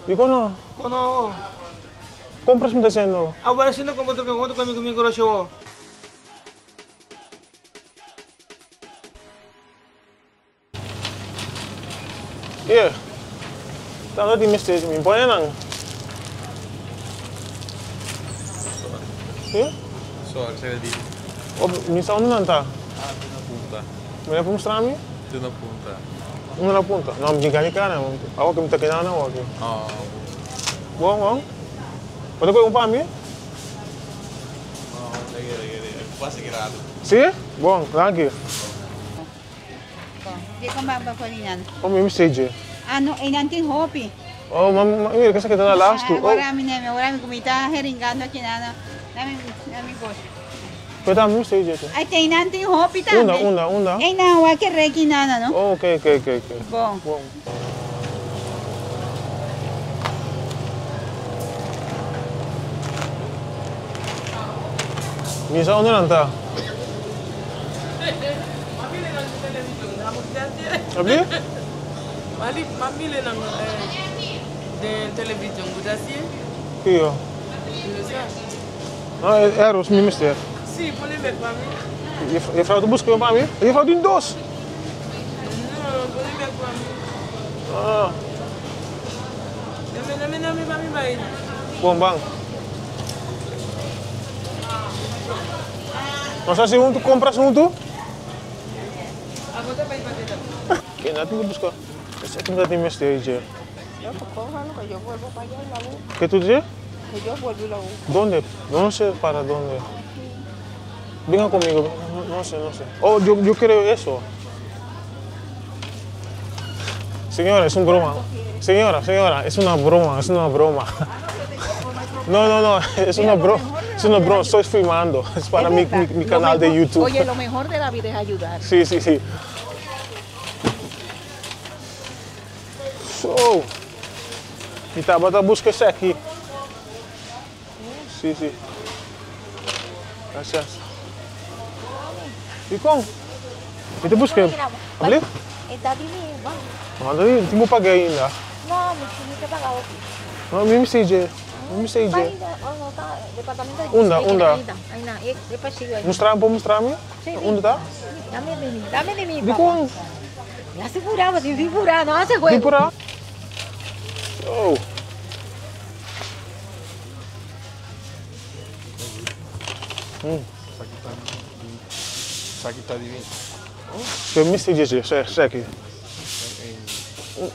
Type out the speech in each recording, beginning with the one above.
Dikon no? Kon no? Kompras mi ta hasiendo. Awor hasiendo kompras ta kon ta mi goroshi awor. Yeah. Tanto di mester mi pone nan. Sí? Sorry, se di. Oh, mi sa unda nan ta. Ah, te na punta. Mi por mustra mi? Te na punta. Unda na punta? No, mi gani cara. Awa que mi ta kena na awa aqui. Oh. Bom, bom. Pode comer um para mim? No, lege, lege, lege. Pasa grado. Sí? Bom, dank je. Di ko mabakulinan. Oh, mi message. Ano, eh, nantin hopi. Oh, mam, mira, kasi kita na last tu. Oh, Marami na, marami kumita, heringando kinana. Nami, nami gosh. pero mi message ito. Ay, tay nantin hopi tambe. Unda, unda, unda. Ay, na, wa ke re kinana, no? Oh, okay, okay, okay, okay. Bom. Bom. Misa, unda nan ta? Abi? Mali, mamile nan de television gudasie. Iyo. No, eros, mi mister. Sí, pone me pa mi. Juffrouw, de busca pa mi. Juffrouw, din dos. No, pone me pa mi. Ah, Dame, dame, dame pa mi bai. bom, bang. Nós assim junto, compras junto? Agora vai bater. Que nada que buscar. Esse aqui não tem mister, Yo, pues cójalo, que yo vuelvo para allá y la busco. ¿Qué tú dices? Que yo vuelvo y la busco. ¿Dónde? No sé para dónde. Venga conmigo, no, no sé, no sé. Oh, yo quiero eso. Señora, es un broma. Señora, señora, es una broma, es una broma. No, no, no, es una broma. Es una broma, estoy filmando. Es para Es mi, verdad, mi lo canal de mejor- YouTube. Oye, lo mejor de la vida es ayudar. Sí, sí, sí. So. Mi tabata busca ese aquí. Sí, sí. Gracias. ¿Y con? ¿Y te busqué? ¿Hablé? Está bien, vamos. No, no, tengo pagué ainda. No, mi te pagado. No, mi message. Mi message. Oh, no, está departamento de Unda, unda. Ahí na, e pasigo ahí. Mostrar, puedo mostrarme? Sí, ¿Dónde está? Dame de mí, dame de mí, ¿De papá. con? Ya se curaba, sin figura, no hace ¿De juego. por ahí? Oh. Saki está divino. Que message é esse aqui? Un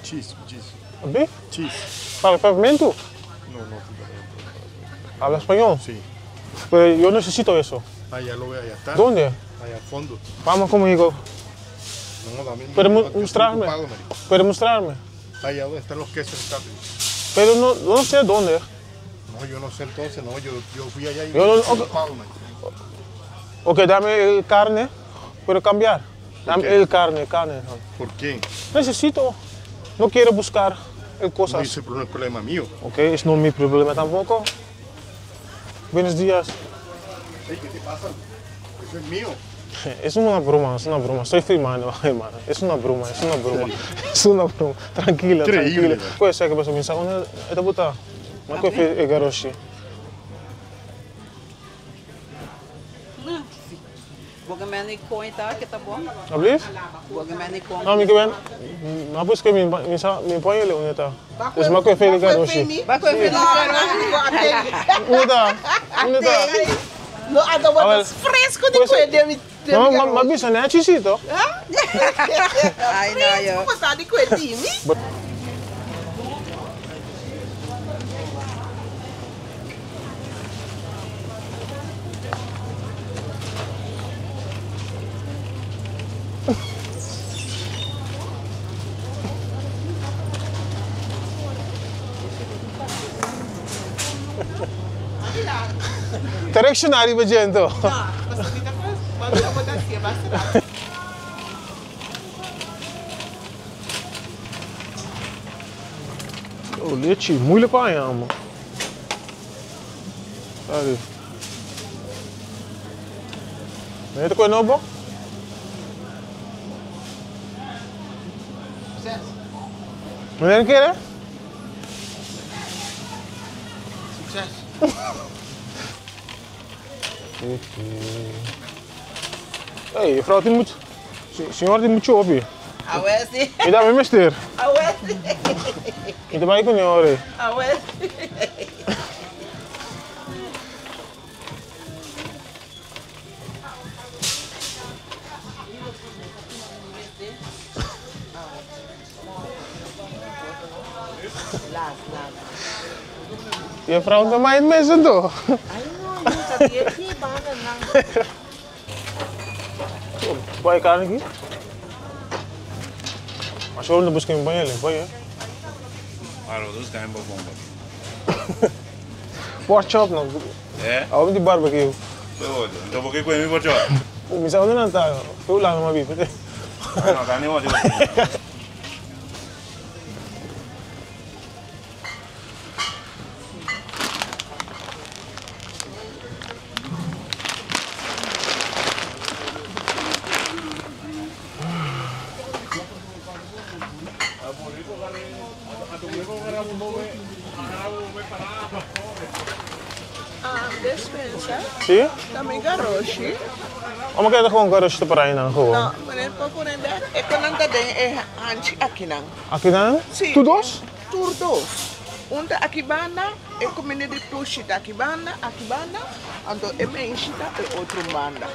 cheese, un cheese. ¿Beef? Cheese. ¿Para pavimento? No, no, ¿Habla español? Sí. Pero yo necesito eso. Allá lo veo, allá está. ¿Dónde? Allá al fondo. Vamos conmigo. No, dame. Pero yo estoy mostrarme. ocupado, marico. Puede mostrarme. Allá donde están los quesos está. Pero no, no sé dónde. No, yo no sé entonces, no, yo fui allá y Yo no- estoy ok. ocupado, marico. Ok, dame el carne. Puedo cambiar. Dame qué? el carne, carne. ¿Por qué? Necesito. No quiero buscar el No, cosas. ese no es problema mío. Ok, es no mi problema tampoco. Buenos días. Ey, ¿qué te pasa? Eso es mío. Es una broma, es una broma. Estoy filmando, hermano. Es una broma, es una broma. Es una broma. Tranquila, Increíble. tranquila. Puede ser que pasó. Minsa, una esta puta. Ma que fue el garoshi. Porque me ni conta que tá bom. ¿Hablé? Porque me ni conta. No, mi que ven. Ma pues que mi mi sa mi ponele uneta. Es ma que fue el garoshi. Vai com ele. Uneta. Uneta. No, A ver. ando fresco de Pues, coelho, me No, ma ma bisa né chisito. Ai, não, eu. Como tá de coelho, me? Directionary ba gento. Oh, leche, moeilijk aan ja, man. Sorry. Weet je nou, bo? Meneer een keer, hè? Hey, juffrouw die moet... Senhor die moet je op. Awel si. Mi ta mi mester. Awel si. Mi ta bai ku ñor. Awel si. Juffrouw ta mai mes anto. Ay no, yu ta di e ki banda nan. Bai karni aki. Mas ora no buska mi baña le, bai. Claro, dos caen por bomba. Pork chop no. Eh? Awo di barbecue. Anto bo ke kue mi pork chop? Mi sa unda nan ta. Fe Hulanda mi a biba. Ay no, ta ni hochi. Despensa. Sí? Ta mi garoshi. Ome keda gewoon garoshi ta para einan gewoon? No, meneer por pone bek. E kon nan ta den e hanchi akinan. Akinan? Sí. Tur dos? Tur dos. Un ta aki banda, e kuminda di plushi ta aki banda, aki banda, anto e meishi ta e otro banda.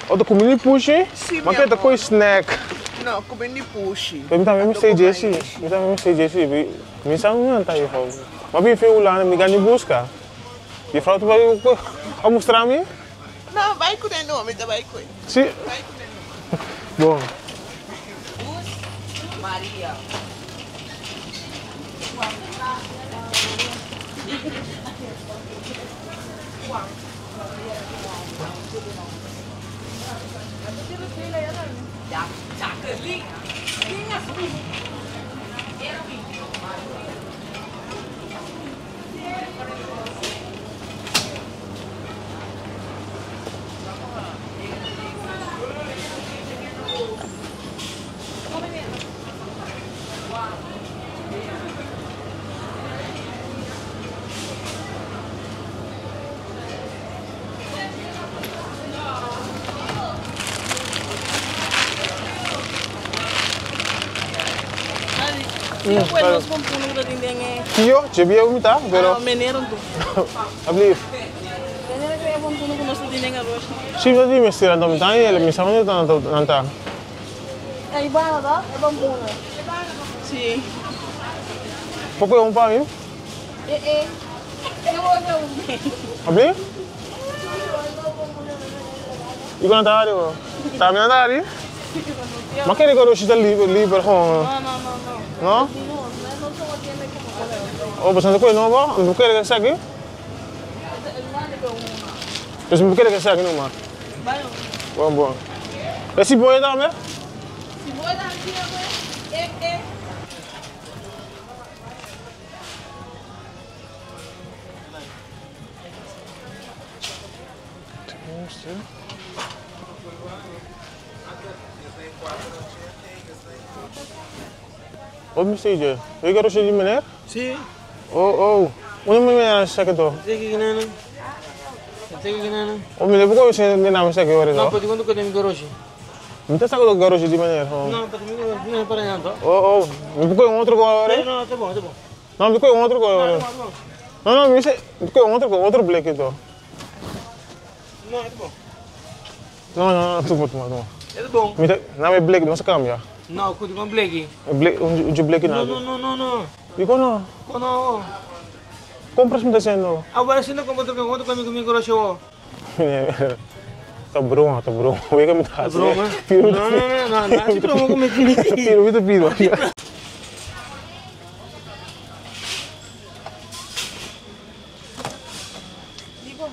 Oh, ta kuminda di pushi? Sí, mi Ma keda amor. koi snack. No, kuminda di pushi. Pero mi tambe Anto mester ku dje si. maishi. Mi tambe mester dje si. Mi sa un nan ta juffrouw. Ma bin fe Hulanda mi gani buska. Juffrouw ta bai a mustra mi? No, bai ku den no, mi ta bai ku e. Si. Bai ku den no. Bon. Luz Maria. Tio, dje bieu mi ta, pero. Ah, meneer un tu. Alsjeblieft. Meneer krea bon puno ku nos ta tin den aroshi. Si mi ta di mester anto mi ta hel, mi sa unda ta nan ta. Ei bana ta, e bon puno. Si. Por kohe un pa mi? E e. E otro un. Alsjeblieft. I ku nan ta hari bo? Ta mi nan ta hari? Ma kere ku aroshi ta liber, liber gewoon. No, no, no, no. No? Oh, boso no ta kohe nobo? Mi por kere ku esaki? Dus mi por kere ku esaki numa. Bon, bon. E siboya tambe? Siboya tambe, e, e. Wat mester dje? Weet je roosje di meneer? Si. Oh, oh. Unda mi meneer a saki to? Teki kinana. Teki kinana. Oh, meneer, poko wese di nami saki ora No, to? pero di cuando que mi garoshi. Mi ta saki to garoshi di meneer. No, pero mi no para nada. Oh, oh. Mi poko un otro ora? No, no, ta bon, ta bon. No, mi koe un otro ora. No, no, mi se mi koe un otro otro bleki to. No, e ta bon. No, no, no, tuma, tuma, tuma. E ta bon. Mi ta, nami e bleki nos a cambia. No, ku di kon bleki? E bleki, un dje bleki No, no, no, no, no. Dikon no? Kon no? Compras mi ta haciendo. Awor si no compra otro con otro con mi con rocho. Ta broma, ta broma. Wega mi ta hasi. Broma? No, no, no, no, no, hasi broma ku mi. Pido, mi ta pido. Dikon,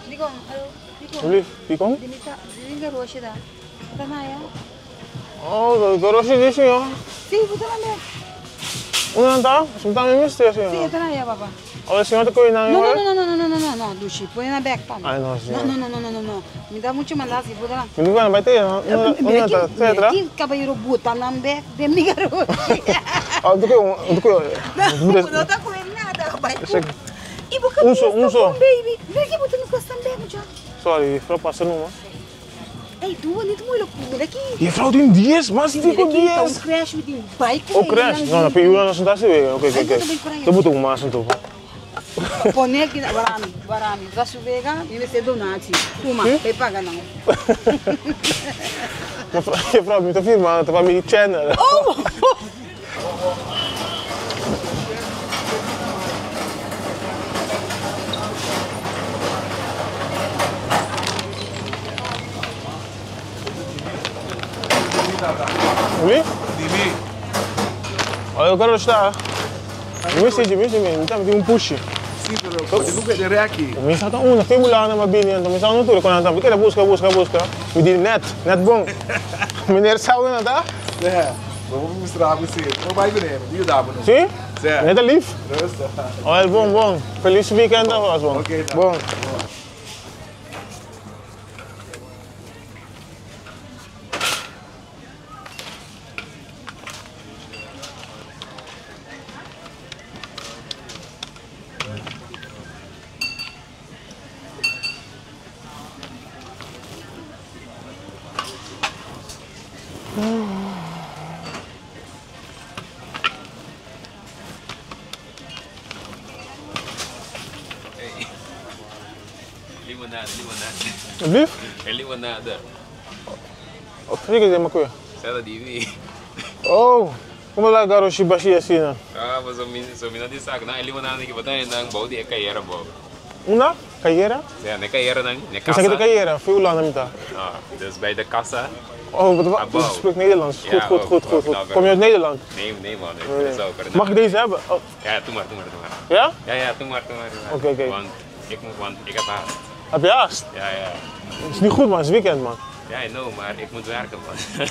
dikon, alo, dikon. Lief, dikon? Di mi ta, di garoshi ta. Ta naya? Oh, garoshi di señor. Si, bo ta manda. Unda nan ta? Si mi ta mi mester, señor. Si, e ta naya, papa. Oh, señor ta kohe nan No, ora? no, no, no, no, no, no, no, dushi, pone nan bek pa mi. Ay, no, señor. No, no, no, no, no, no, mi ta mucho manda si, bo ta nan. Mi no gana bai te, no? Unda ta? Te atra? Mira ki cabayero bota nan bek den mi garoshi. Oh, ta kohe, ta kohe. No, no ta kohe nada, bai ku. I bo Un so, un so. Baby, mira ki bo ta nos gostan be, mucha. Sorry, juffrouw, pasa numa. Ey, doe niet moeilijk. Mira ki. Juffrouw tin dies, mas Mira di ku ki, ta un dies. crash mi tin bai ku Oh, crash. No, no, pe yuna no senta si wega. Oké, oké, oké. Te buta un mas anto. Pone aki na warami, warami. Bo ta su wega, mi mester donatie. Tuma, bai paga nan. Juffrouw, mi ta firma, ta pa mi channel. Oh! Wie? Dimi. Olha, eu quero estar. Dimi si, dimi si, mi tambe tin un pushi. Si, pero bo tin ku keda aki. Mi sa ta una, fin bulana ma bini anto mi sa no tur kon nan ta. Mi keda buska, buska, buska. Mi di net, net bon. Meneer sa unda nan ta? Sè, bo por mustra bo si. No bai kuné, mi ta yuda bo no. Si? Sè. Meneer ta lief? Rustig. Oel, bon, bon. Feliz weekend alvast, bon. Oké, dank. Bon. Limonada, limonada. Alsjeblieft? E limonada. Of kiko di makuya? Seda di mi. Oh, como la garoshi bashi asina? Ah, maar zo min, zo min di sak. Na e limonada ki bota nang bou di e kayera bou. Una? Kayera? Ja, ne kayera nang, ne Is dat de kassa. kayera? Veel Holanda met daar. Ah, dus bij de kassa. Oh, wat, wat, Abouw. je spreekt Nederlands. Goed, Ja, goed, ook, goed, goed, ook, goed. nou, Kom je uit Nederland? Nee, nee man, ik Nee. ben zo Mag ik deze hebben? Oh, Ja, doe maar, doe maar, doe maar. ja? Ja, ja, doe maar, doe maar. doe maar. Oké, oké. Want ik moet, want ik heb haast. Heb je haast? Ja, ja. Het is niet goed man, het is weekend man. Ja, I know, maar ik moet werken man.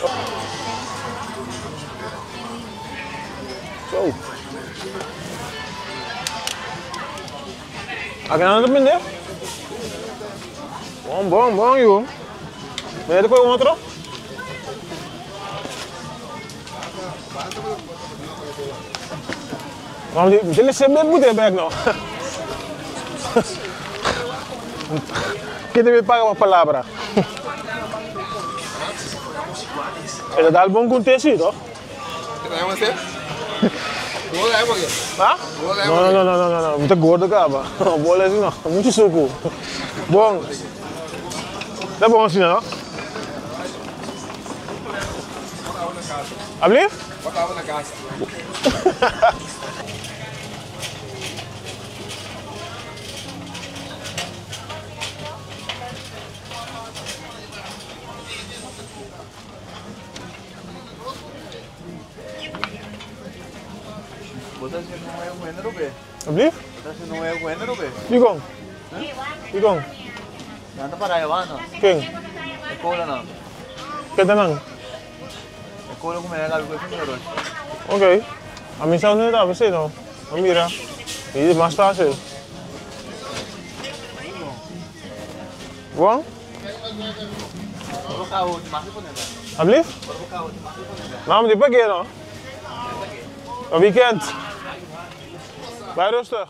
Zo. Heb je aan het minder? Bom, bom, bom, joh. Ben je er ook otro? Waarom die, dit is een moet bek nog. ¿Quién te paga por palabra? El dal bom com tecido, toch? Ah? No, no, no, no, no, no. Muita gorda, caba. Bola assim não. Muito suco. Bom. Tá bom assim, não? Alsjeblieft? Wat hebben we na casa? Alsjeblieft? Não é o gênero, be? Digong. Digong. Anda para aí, mano. Quem? É cola não. Que tanang? É cola com ela, algo assim, garoto. Ok. A mim sabe onde tá, você não. Mira. E mais fácil. Bom? Alsjeblieft? Nou, maar die pak je nog. Een weekend. Blijf rustig.